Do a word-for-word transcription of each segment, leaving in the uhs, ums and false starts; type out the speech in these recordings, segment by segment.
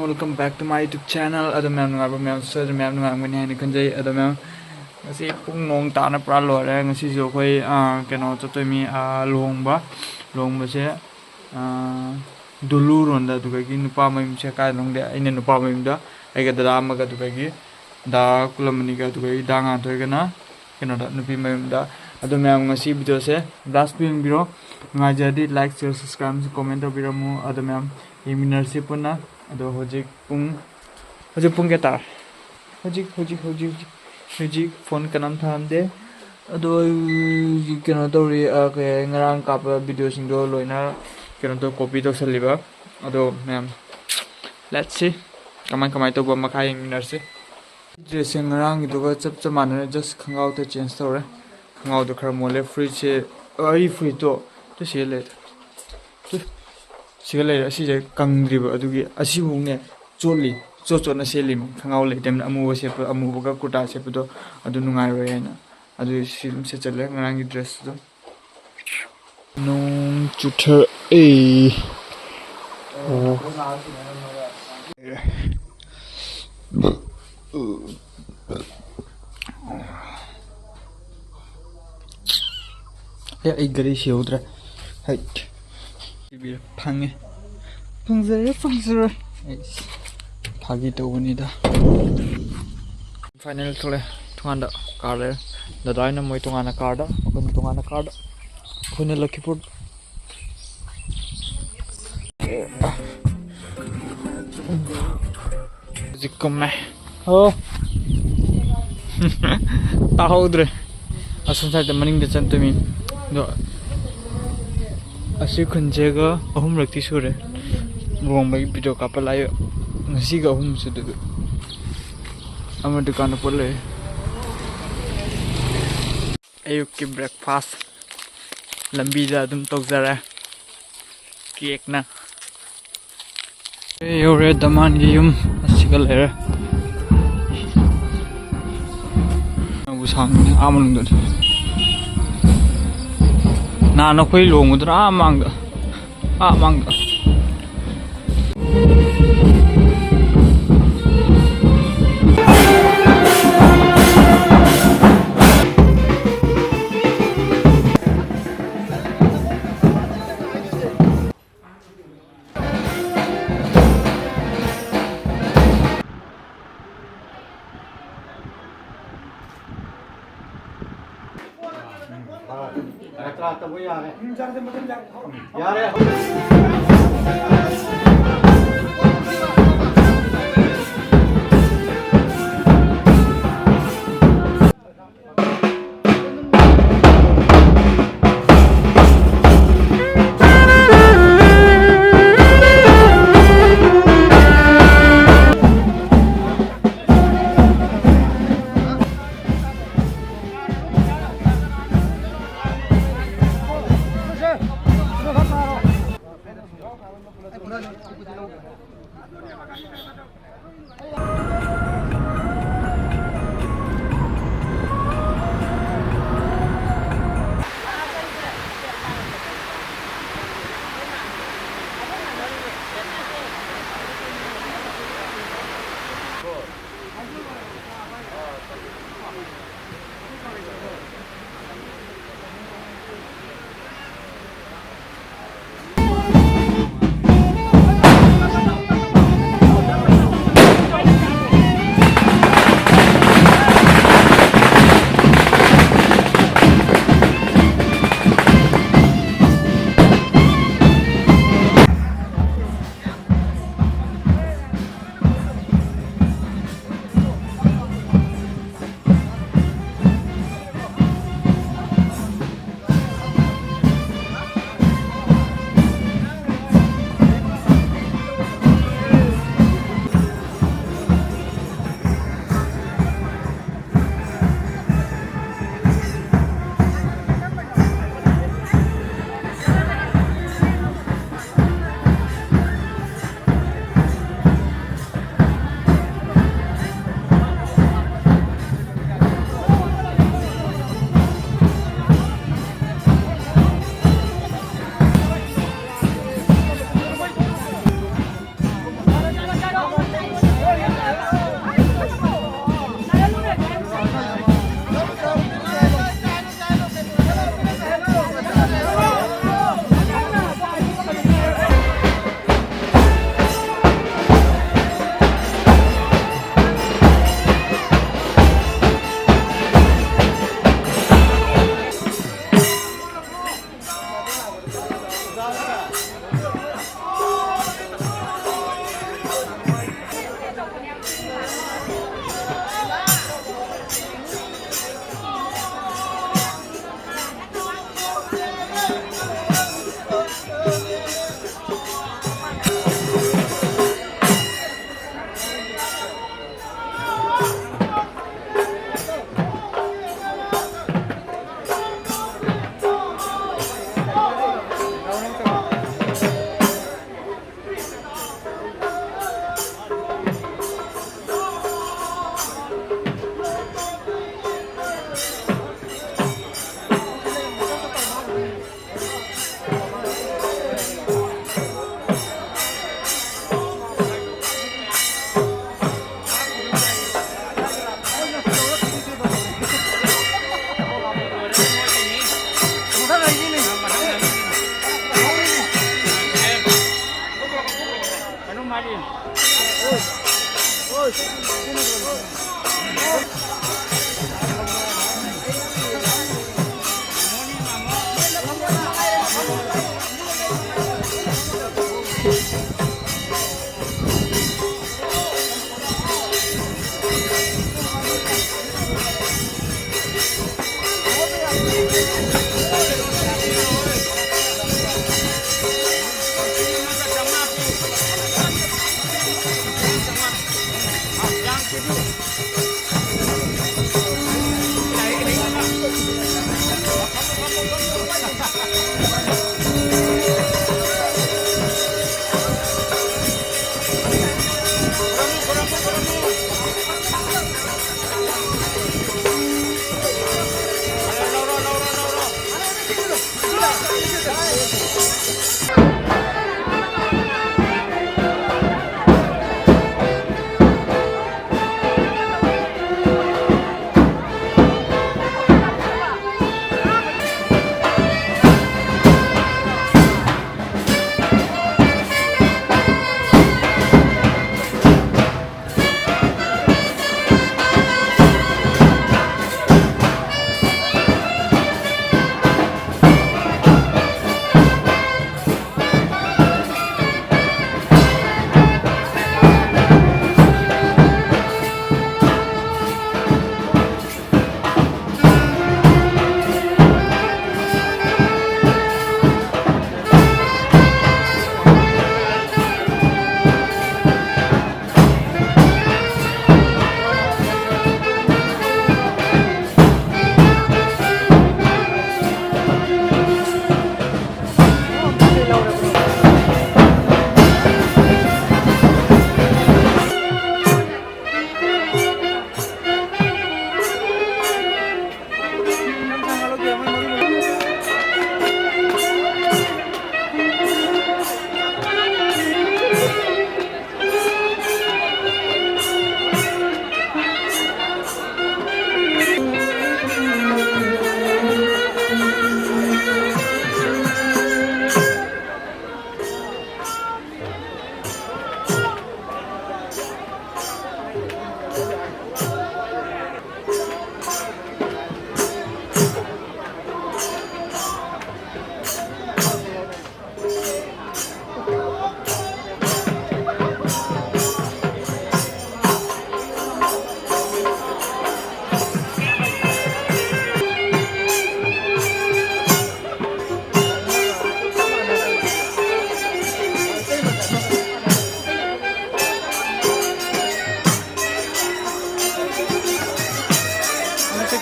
Welcome back to my YouTube channel. ꯑꯗꯣ ꯃꯌꯥꯝ ꯅꯨꯡꯉꯥꯏꯕ, ꯃꯌꯥꯝ ꯁꯣꯏꯗꯅ ꯃꯌꯥꯝ ꯅꯨꯡꯉꯥꯏꯔꯝꯒꯅꯤ ꯍꯥꯏꯅ ꯈꯟꯖꯩ꯫ ꯑꯗꯣ ꯃꯌꯥꯝ, ꯉꯁꯤ ꯄꯨꯡ ꯅꯣꯡ ꯇꯥꯅ ꯄꯨꯔꯥ ꯂꯣꯏꯔꯦ꯫ ꯉꯁꯤꯁꯨ ꯑꯩꯈꯣꯏ, ꯑꯥ, ꯀꯩꯅꯣ ꯆꯠꯇꯣꯏ ꯃꯤ, ꯑꯥ, ꯂꯨꯍꯣꯡꯕ꯫ ꯂꯨꯍꯣꯡꯕꯁꯦ, ꯑꯥ, ꯗꯨꯂꯨꯔꯣꯟꯗ, ꯑꯗꯨꯗꯒꯤ ꯅꯨꯄꯥ ꯃꯌꯨꯝꯁꯦ ꯀꯥꯏꯗꯅꯣ ꯈꯪꯗꯦ꯫ ꯑꯩꯅ ꯅꯨꯄꯥ ꯃꯌꯨꯝꯗ, ꯑꯩꯒ ꯗꯗꯥ ꯑꯃꯒ, ꯑꯗꯨꯗꯒꯤ ꯗꯥ ꯀꯨꯂꯃꯅꯤꯒ, ꯑꯗꯨꯗꯒꯤ ꯗꯥ ꯉꯥꯟꯊꯣꯏꯒꯅ ꯀꯩꯅꯣꯗ, ꯅꯨꯄꯤ ꯃꯌꯨꯝꯗ꯫ ꯑꯗꯣ ꯃꯌꯥꯝ, ꯉꯁꯤ ꯚꯤꯗꯤꯑꯣꯁꯦ ꯂꯥꯁ ꯌꯦꯡꯕꯤꯔꯣ꯫ ꯅꯨꯡꯉꯥꯏꯖꯔꯗꯤ ꯂꯥꯏꯛ, ꯁꯤꯌꯔ, ꯁꯕꯁꯀ꯭ꯔꯥꯏꯕ ꯑꯃꯁꯨ ꯀꯣꯃꯦꯟ ꯇꯧꯕꯤꯔꯝꯃꯨ꯫ ꯑꯗꯣ ꯃꯌꯥꯝ, ꯌꯦꯡꯃꯤꯟꯅꯔꯁꯤ ꯄꯨꯟꯅ꯫ ꯑꯗꯣ ꯍꯧꯖꯤꯛ ꯄꯨꯡ, ꯍꯧꯖꯤꯛ ꯄꯨꯡ ꯀꯌꯥ ꯇꯥꯔꯦ? ꯍꯧꯖꯤꯛ, ꯍꯧꯖꯤꯛ, ꯍꯧꯖꯤꯛ, ꯍꯧꯖꯤꯛ, ꯍꯧꯖꯤꯛ ꯐꯣꯟ ꯀꯅꯥꯝ ꯊꯥꯔꯝꯗꯦ꯫ ꯑꯗꯣ ꯑꯩ ꯀꯩꯅꯣ ꯇꯧꯔꯤ, ꯑ, ꯀꯩ ꯍꯥꯏ, ꯉꯔꯥꯡ ꯀꯥꯞꯄ ꯚꯤꯗꯤꯑꯣꯁꯤꯡꯗꯣ ꯂꯣꯏꯅ ꯀꯩꯅꯣ ꯇꯧ, ꯀꯣꯄꯤ ꯇꯧꯁꯜꯂꯤꯕ꯫ ꯑꯗꯣ ꯃꯌꯥꯝ, let's see ꯀꯃꯥꯏ ꯀꯃꯥꯏ ꯇꯧꯕ, ꯃꯈꯥ ꯌꯦꯡꯃꯤꯟꯅꯔꯁꯤ꯫ ꯗ꯭ꯔꯦꯁꯁꯦ ꯉꯔꯥꯡꯒꯤꯗꯨꯒ ꯆꯞ ꯆꯞ ꯃꯥꯟꯅꯔꯦ, just ꯈꯣꯡꯒ꯭ꯔꯥꯎꯗ ꯆꯦꯟꯖ ꯇꯧꯔꯦ꯫ ꯈꯣꯡꯒ꯭ꯔꯥꯎꯗꯣ ꯈꯔ ꯃꯣꯠꯂꯦ꯫ ꯐꯨꯔꯤꯠꯁꯦ, ꯑꯩ ꯐꯨꯔꯤꯠꯇꯣ ꯇꯨ ꯁꯤꯗ ꯂꯩꯔꯦ, ꯇꯨ ꯁꯤꯒ ꯂꯩꯔꯦ꯫ ꯑꯁꯤꯁꯦ ꯀꯪꯗ꯭ꯔꯤꯕ, ꯑꯗꯨꯒꯤ ꯑꯁꯤꯐꯥꯎꯅꯦ ꯆꯣꯠꯂꯤ꯫ ꯆꯣꯠ ꯆꯣꯠꯅ ꯁꯦꯠꯂꯤꯃꯤ꯫ ꯈꯣꯡꯒ꯭ꯔꯥꯎ ꯂꯩꯇꯕꯅꯤꯅ, ꯑꯃꯨꯕ ꯁꯦꯠꯄ, ꯑꯃꯨꯕꯒ ꯀꯨꯔꯇꯥ ꯁꯦꯠꯄꯗꯣ ꯑꯗꯨ ꯅꯨꯡꯉꯥꯏꯔꯣꯏ ꯍꯥꯏꯅ꯫ ꯑꯗꯨ ꯁꯤ ꯑꯗꯨꯝ ꯁꯦꯠꯆꯜꯂꯦ ꯉꯔꯥꯡꯒꯤ ꯗ꯭ꯔꯦꯁꯇꯨ꯫ ꯅꯣꯡ ꯆꯨꯊꯔꯛꯑꯦ꯫ ꯑꯣ꯫ ꯑꯦ, ꯑꯩ ꯒꯥꯔꯤ ꯁꯤꯍꯧꯗ꯭ꯔꯦ꯫ ꯍꯩꯠ꯫ ꯐꯪꯉꯦ꯫ ꯐꯪꯖꯔꯦ, ꯐꯪꯖꯔꯦ꯫ ꯑꯩꯁ, ꯐꯥꯒꯤ ꯇꯧꯕꯅꯤꯗ꯫ ꯐꯥꯏꯅꯦꯜ ꯊꯣꯛꯂꯛꯑꯦ꯫ ꯊꯣꯡꯒꯥꯟꯗ ꯀꯥꯔ ꯂꯩꯔꯦ꯫ ꯗꯗꯥ ꯍꯣꯏꯅ ꯃꯣꯏ ꯇꯣꯉꯥꯟꯅ ꯀꯥꯔꯗ, ꯑꯩꯈꯣꯏꯅ ꯇꯣꯉꯥꯟꯅ ꯀꯥꯔꯗ꯫ ꯑꯩꯈꯣꯏꯅ ꯂꯛꯈꯤꯄꯨꯔ꯫ ꯍꯧꯖꯤꯛ ꯀꯨꯝꯃꯦ꯫ ꯑꯣ꯫ ꯇꯥꯍꯧꯗ꯭ꯔꯦ꯫ ꯑꯁꯣꯝ ꯁꯥꯏꯗ ꯃꯅꯤꯡꯗ ꯆꯠꯇꯣꯏꯃꯤ꯫ ꯑꯗꯣ ꯑꯁꯤ ꯈꯨꯟꯁꯦꯒ ꯑꯍꯨꯝꯂꯛꯇꯤ ꯁꯨꯔꯦ ꯂꯨꯍꯣꯡꯕꯒꯤ ꯚꯤꯗꯤꯑꯣ ꯀꯥꯞꯄ ꯂꯥꯛꯏꯕ꯫ ꯉꯁꯤꯒ ꯑꯍꯨꯝ ꯁꯨꯗꯣꯏꯕ꯫ ꯑꯃ ꯗꯨꯀꯥꯟꯗ ꯄꯣꯠ ꯂꯩ꯫ ꯑꯌꯨꯛꯀꯤ ꯕ꯭ꯔꯦꯛꯐꯥꯁ ꯂꯝꯕꯤꯗ ꯑꯗꯨꯝ ꯇꯧꯖꯔꯦ꯫ ꯀꯦꯛꯅ꯫ ꯑꯦ, ꯌꯧꯔꯦ ꯗꯃꯥꯟꯒꯤ ꯌꯨꯝ꯫ ꯑꯁꯤꯒ ꯂꯩꯔꯦ꯫ ꯅꯪꯕꯨ ꯁꯥꯡꯕꯅꯦ, ꯑꯥ ꯃꯅꯨꯡꯗꯅꯦ꯫ ꯅꯍꯥꯟ ꯑꯩꯈꯣꯏ ꯂꯨꯍꯣꯡꯕꯗꯨꯅ ꯑꯥ ꯃꯥꯡꯗ, ꯑꯥ ꯃꯥꯡꯗ꯫ ꯇꯧꯕ ꯌꯥꯔꯦ꯫ ꯌꯥꯔꯦ꯫ ꯌꯥꯝ ꯀꯦꯖꯤ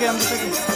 ꯌꯥꯝ ꯆꯠꯈ꯭ꯔꯦ꯫